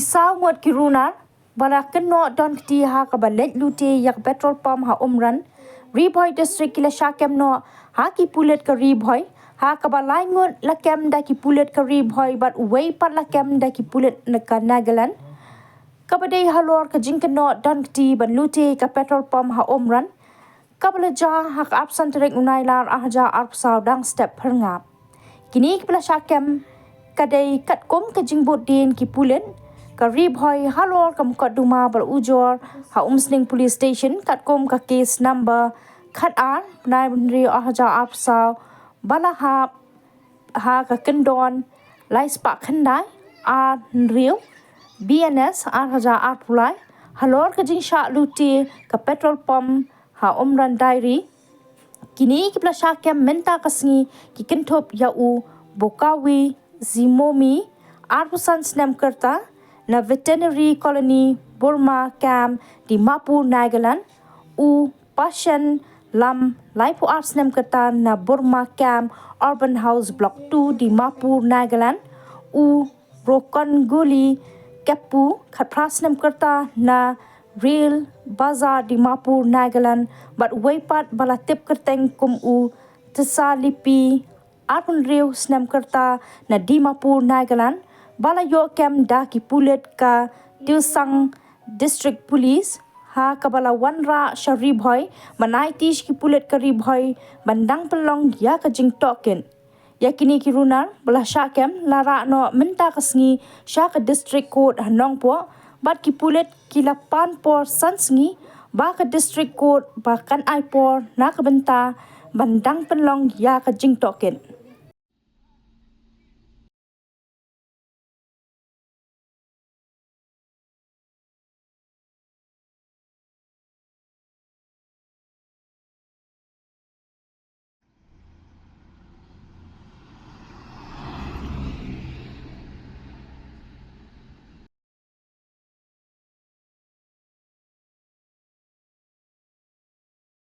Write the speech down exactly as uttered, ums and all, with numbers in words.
Saw ngut ki runar ba la kynnoh don kti ha kaba leit lute ïa ka petrol pump ha Umran, Ri Bhoi District ki la shah kem noh ha ki pulit ka Ri Bhoi, ha kaba lai ngut la kem da ki pulit ka Ri Bhoi bad uwei pat la kem da ki pulit na ka Nagaland, kaba dei halor ka jingkynnoh don kti ban lute ka petrol pump ha Umran, kaba la jia ha ka arphew san tarik u Nailar ar hajar arphew saw dang step phyrngap. Kine kiba la shah kem ka dei katkum ka jingbud dien ki pulit ka Ri Bhoi halor ka mukotduma ba la ujor ha Umsning Police Station katkum ka case number khat ar, bnai bynriew ar hajar arphew saw, ba la hap ha ka kyndon lai spah khyndai ar hynriew B N S ar hajar arphew lai halor ka jingshah lute ka petrol pump ha Umran Dairy. Kine kiba la shah kem mynta ka sngi ki kynthup ïa u Bokawi Zimomi, arphew san snem kyrta, na Veterinary Colony, Burma Camp, Dimapur, Nagaland, u Pashen Lam, laiphew ar snem kyrta, na Burma Camp Urban House Block two, Dimapur, Nagaland, u Rokon Guli Keppu, khatphra snem kyrta, na Rail Bazar, Dimapur, Nagaland, bad uwei pat ba la tip kyrteng kum u Tsa Lipi, arphew hynriew snem kyrta, na Dimapur, Nagaland, ba la ïoh kem da ki pulit ka Tuensang District Police, ha kaba la wanrah sha Ri Bhoi ban aiti sha ki pulit ka Ri Bhoi ban dang pynlong ïa ka jingtohkit. Ïa kine ki runar ba la shah kem la rah noh mynta ka sngi sha ka District Court ha Nongpoh, bad ki pulit ki la pan por san sngi ba ka District Court ba kan ai por na ka bynta ban dang pynlong ïa ka jingtohkit.